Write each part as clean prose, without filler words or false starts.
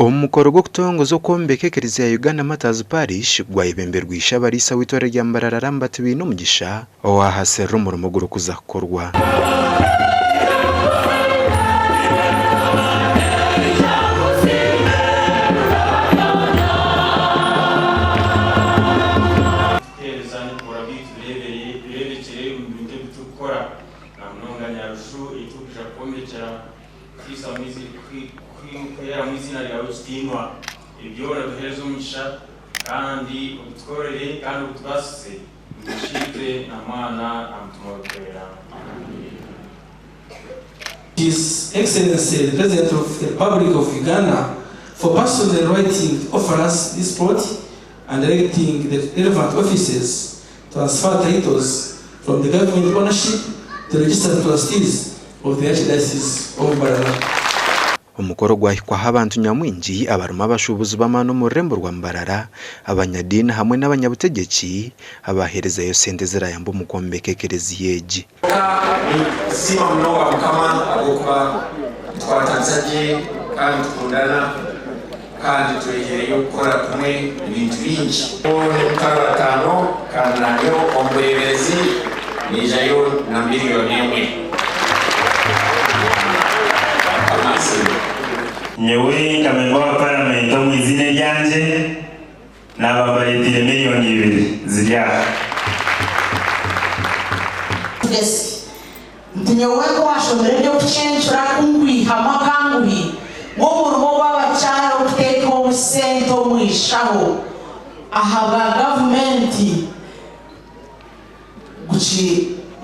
Omu mukoro gw'okutongoza okwombeka ekereziya ya Uganda Martyrs Parish gwayebemberwa Ishe-abariisa w'eitware rya Mbarara Lambert Bainomugisha owahasirira omurimo ogurikuza kukorwa. Kuheereza n'ebikorwa byaitu bireebekyere omu bintu ebi turikukora, na munonga Nyaruju ei turikwija kwombekyera kuhamu eiziina ryawe ekitiinwa. Ebi byona obiheereze omugisha kandi obitukorere kandi obitubaasise Isheitwe na Mwana na Mutima Orikwera. Amiina. His Excellency the President of the Republic of Uganda for personally writing to offer us this plot and directing the relevant offices to transfer titles from the government ownership to registered trustees of the Archdiocese of Mbarara. Omukoro gwahikwaho abantu nyamwingi abarimu abashuubuzi b'amaani omu rurembo rwa Mbarara, abanyadiini hamwe n'abanyabutegyeki abaaheerezayo sente ezirayamba omu kwombeka ekereziya egi. Kwonka ninsiima munonga Mukama ahabw'okuba nitukwatanisa gye kandi nitukundana kandi tweheereyo kukora kumwe ebintu bingi. N'emitwaro ataano kandi naanye omu bureeberezi naijayo na miriyoni emwe. Mukama asiimwe. Nyowe nka memba wa paramenti omu eiziina eryangye Naaba mbareeteire miriyoni ibiri ziri aha. Desk nti nyowe nk'owashomire eby'okucencura ku nkwihamu akanguhi ngu omurimo gw'abakyara okuteeka obusente omu ishaho ahabwa gavumenti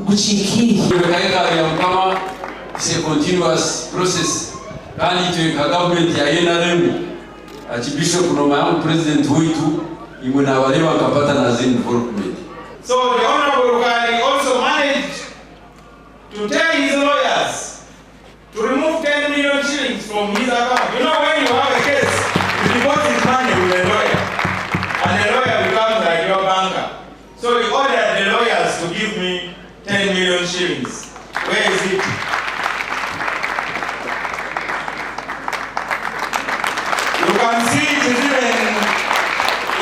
gukikiire. Kwombeka hekalu ya Mukama is a continuous process kandi itwe nka gavumenti ya NRM, Archbishop nomanya ngu President waitu imwe nabareeba nka partners in development. So the Honourable Rukari also managed to tell his lawyers to remove 10 million shillings from his account. You know when you have a case, you deposit money with a lawyer and the lawyer becomes like your banker. So he ordered the lawyers to give me 10 million shillings. Where is it? You can see it is even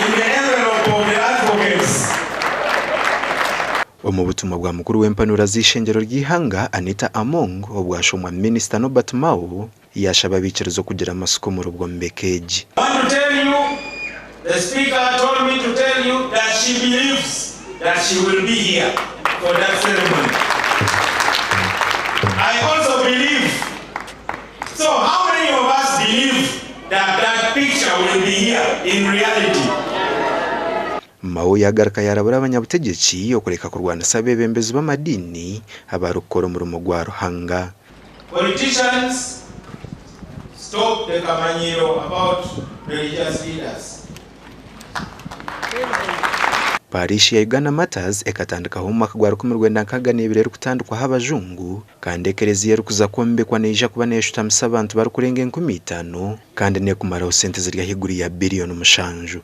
in the envelope of the advocates. Omu butumwa bwa mukuru w'empanura z'eishengyero ry'eihanga, Anita Among obwashomwa Minisita Norbert Mao, yaashaba abaikiriza okugira amatsiko omuri bwombeko egi. I want to tell you, the speaker told me to tell you that she believes that she will be here for that ceremony. I also believe. So how many of us believe that that picture will be here in reality? Mao yaagaruka yaarabura abanyabutegyeki okureka kurwanisa abeebembezi b'amadiini abarikukora omurimo gwa Ruhanga. Politicians stop the kamanyiiro about religious leaders. Parish ya Uganda Martyrs ekatandikaho omu mwaka gwa 1962 erikutandikwaho abajungu kandi ekereziya erikuza kwombekwa neija kuba neeshutamisa abantu barikurenga 5000 kandi neekumaraho sente ziri ahaiguru ya biriyoni mushanju.